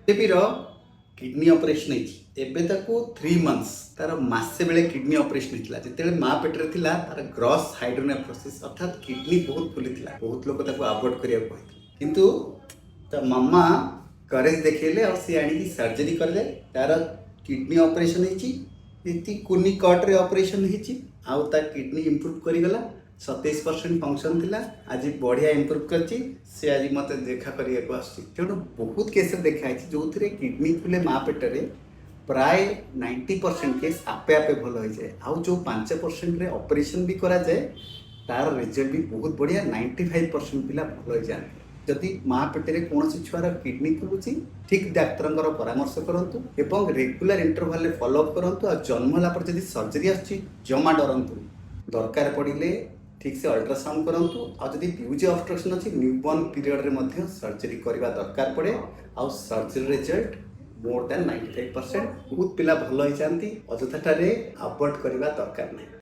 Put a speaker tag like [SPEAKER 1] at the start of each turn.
[SPEAKER 1] ବେବିର kidney operation ହେଇଛି। ଏବେ ତାକୁ 3 ମନ୍ଥସ୍। ତାର ମାସେ ବେଳେ କିଡନୀ ଅପରେସନ୍ ହେଇଥିଲା। ଯେତେବେଳେ ମା ପେଟରେ ଥିଲା, ତାର ଗ୍ରସ୍ ହାଇଡ୍ରୋନେଫ୍ରୋସିସ୍, ଅର୍ଥାତ୍ କିଡନୀ ବହୁତ ଫୁଲିଥିଲା। ବହୁତ ଲୋକ ତାକୁ ଆବର୍ଟ କରିବାକୁ କହିଥିଲେ, କିନ୍ତୁ ତା ମାମା କରେଜ ଦେଖେଇଲେ ଆଉ ସିଏ ଆଣିକି ସର୍ଜରୀ କଲେ। ତାର କିଡନୀ ଅପରେସନ୍ ହେଇଛି। ଏତି କୁନି କଟ୍ରେ ଅପରେସନ୍ ହେଇଛି ଆଉ ତା କିଡନୀ ଇମ୍ପ୍ରୁଭ୍ କରିଗଲା। 27% ଫଙ୍କସନ୍ ଥିଲା, ଆଜି ବଢ଼ିଆ ଇମ୍ପ୍ରୁଭ୍ କରିଛି। ସେ ଆଜି ମୋତେ ଦେଖା କରିବାକୁ ଆସୁଛି। ତେଣୁ ବହୁତ କେସ୍ରେ ଦେଖା ହେଇଛି, ଯେଉଁଥିରେ କିଡନୀ ଫୁଲେ ମା ପେଟରେ, ପ୍ରାୟ 90% କେସ୍ ଆପେ ଆପେ ଭଲ ହେଇଯାଏ। ଆଉ ଯେଉଁ 5%ରେ ଅପରେସନ୍ ବି କରାଯାଏ, ତାର ରେଜଲ୍ଟ ବି ବହୁତ ବଢ଼ିଆ। 95% ପିଲା ଭଲ ହେଇଯାଆନ୍ତି। ଯଦି ମା ପେଟରେ କୌଣସି ଛୁଆର କିଡନୀ ଫୁଲୁଛି, ଠିକ୍ ଡାକ୍ତରଙ୍କର ପରାମର୍ଶ କରନ୍ତୁ ଏବଂ ରେଗୁଲାର ଇଣ୍ଟରଭାଲରେ ଫଲୋଅପ୍ କରନ୍ତୁ। ଆଉ ଜନ୍ମ ହେଲା ପରେ ଯଦି ସର୍ଜରୀ ଆସୁଛି, ଜମା ଡରନ୍ତୁନି। ଦରକାର ପଡ଼ିଲେ ଠିକ୍ ସେ ଅଲ୍ଟ୍ରାସାଉଣ୍ଡ କରନ୍ତୁ। ଆଉ ଯଦି ହ୍ୟୁଜ୍ ଅବଷ୍ଟ୍ରକ୍ସନ୍ ଅଛି, ନ୍ୟୁବର୍ନ ପିରିୟଡ଼ରେ ମଧ୍ୟ ସର୍ଜରୀ କରିବା ଦରକାର ପଡ଼େ। ଆଉ ସର୍ଜରୀ ରେଜଲ୍ଟ ମୋର୍ ଦ୍ୟାନ୍ 95%। ବହୁତ ପିଲା ଭଲ ହେଇଯାଆନ୍ତି। ଅଯଥାଟାରେ ଆବର୍ଟ କରିବା ଦରକାର ନାହିଁ।